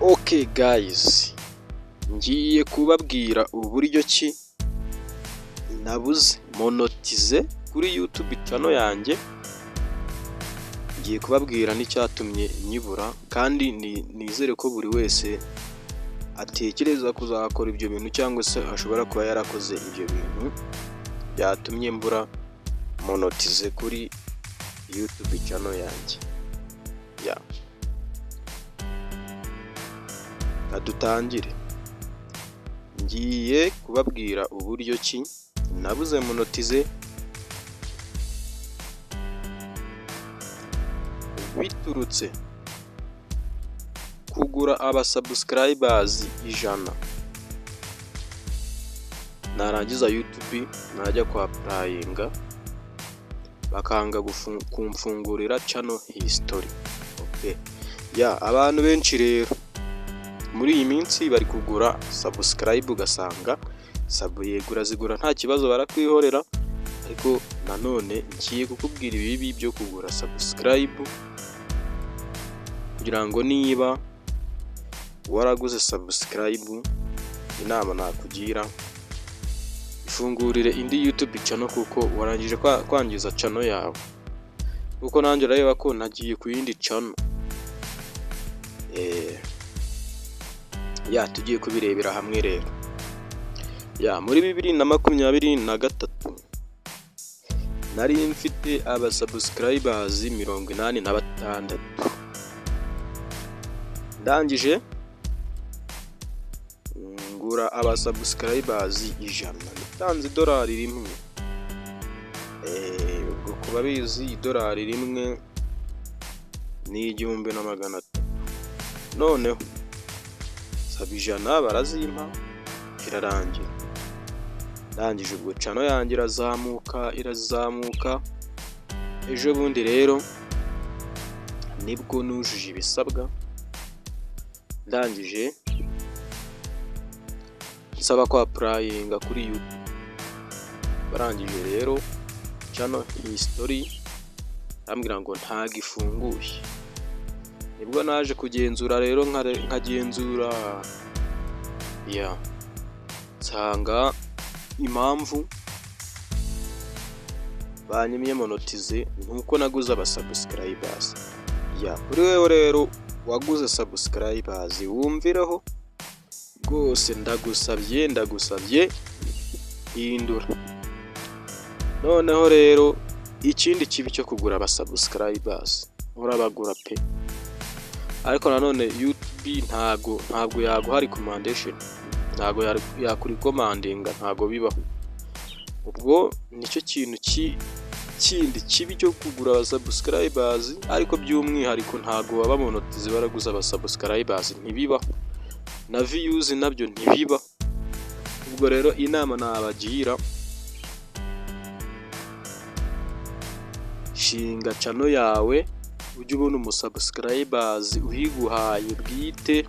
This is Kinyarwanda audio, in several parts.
Okay guys, ngiye kubabwira uburyo ki nabuze monetize kuri YouTube channel yanjye. Ngiye kubabwira n'icyatumye nyibura, kandi nizere ko buri wese atekereza kuzakora ibyo bintu cyangwa se ashobora kuba yarakoze ibyo bintu byatumye mbura monetize kuri YouTube channel yanjye. Yeah. Reka dutangire. Ngiye kubabwira uburyo ki nabuze monetize biturutse kugura aba subscribers 100, narangiza YouTube najya kwa applyinga bakanga kumfungurira channel history. Okay. Yeah, abantu benshi rero muri iyi minsi bari kugura subscribe, ugasanga sub yego urazigura nta kibazo, barakwihorera. Ariko nanone ngiye kukubwira ibibi byo kugura subscribe, kugira ngo niba waraguze subscribe, inama nakugira, ifungurire indi YouTube channel, kuko warangije kwangiza channel yawe. Kuko nanjye urareba ko nagiye ku yindi channel. Yeah, tugiye kubirebera hamwe rero. Yeah, muri 2023 nari mfite aba subscribers 86. Ndangije ngura aba subscribers 100, natanze idolari 1. Ubwo ku babizi, idolari 1 ni 1300. Noneho sub 100 barazimpa, birarangira. Ndangije ubwo channel yanjye irazamuka, irazamuka. Ejo bundi rero nibwo nujuje ibisabwa, ndangije nsaba kwa applyinga kuri YouTube. Barangije rero channel history arambwira ngo ntago ifunguye. Nibwo naje kugenzura rero, nkagenzura ya nsanga impamvu banyimye monetize nuko naguze aba subscribers. Yeah, kuri wewe rero waguze subscribers, wumvireho rwose, ndagusabye, ndagusabye, hindura. Noneho rero ikindi kibi cyo kugura aba subscribers, urabagura pe, ariko nanone YouTube ntabwo yaguha recommendation, ntabwo yakurecommendinga, ntabwo bibaho. Ubwo nicyo kintu kindi kibi cyo kugura aba subscribers. Ariko by'umwihariko ntabwo baba monetize baraguze aba subscribers, ntibibaho, na views nabyo ntibibaho. Ubwo rero inama nabagira, shinga channel yawe, ujye ubona umu subscribers uyiguhaye bwite,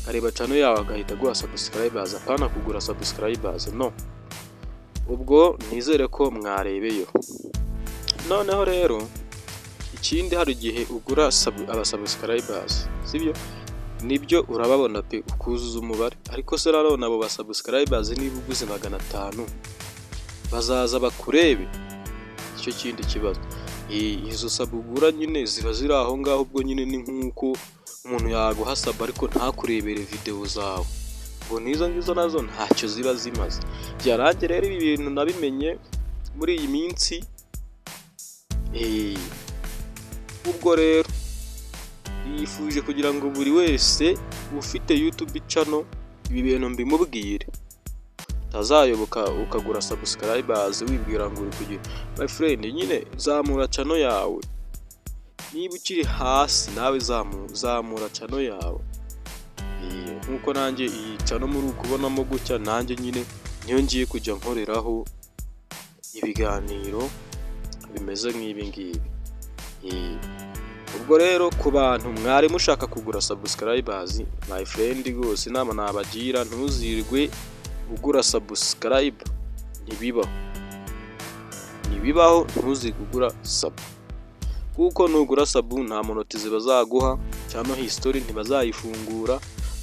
akareba channel yawe agahita aguha subscribers, apana kugura subscribers, no. Ubwo nizere ko mwarebeyeho. Noneho rero ikindi, hari igihe ugura aba subscribers, sibyo? Nibyo, urababona pe, ukuzuza umubare. Ariko se nanone abo ba subscribers, niba uguze 500, bazaza bakurebe? Icyo kindi kibazo. Izo sub ugura nyine ziba ziri aho ngaho. Ubwo nyine ni nk'uko umuntu yaguha sub ariko ntakurebere videwo zawe. Ubwo n'izo ngizo nazo ntacyo ziba zimaze. Byarangiye rero, ibi bintu nabimenye muri iyi minsi. Ubwo rero yifuje kugira ngo buri wese ufite YouTube channel ibi bintu mbimubwire, utazayoboka ukagura subscribers wibwira ngo uri kugira. My friend, nyine zamura channel yawe. Niba ukiri hasi nawe zamura channel yawe, nkuko nanjye iyi channel muri kubonamo gutya, nanjye nyine niyo ngiye kujya nkoreraho ibiganiro bimeze nk'ibi ngibi. Ubwo rero ku bantu mwari mushaka kugura subscribers, my friend, rwose inama nabagira, ntuzirwe ugura subscribe, ntibibaho, ntibibaho. Ntuzirwe ugura sub, kuko nugura sub nta monetize bazaguha. Channel history ntibazayifungura,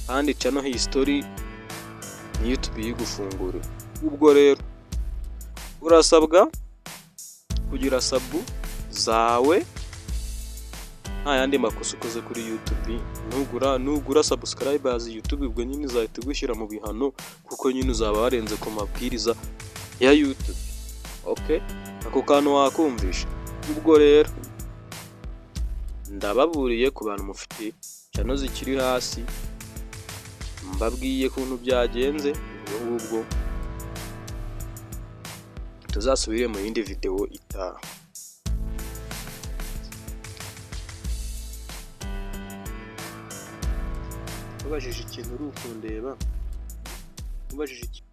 kandi channel history ni YouTube iyigufungurira. Ubwo rero urasabwa kugira sub zawe nta yandi makosa ukoze kuri YouTube. Nugura subscribers, YouTube ubwo nyine izahita igushyira mu bihano, kuko nyine uzaba warenze ku mabwiriza ya YouTube. Okay, ako kantu wakumvisha. Ubwo rero ndababuriye, ku bantu mufite channel zikiri hasi, mbabwiye ukuntu byagenze. Ubwo ngubwo tuzasubire mu yindi video itaha. Ubajije ikintu uri ukundeba, ubajije ikintu.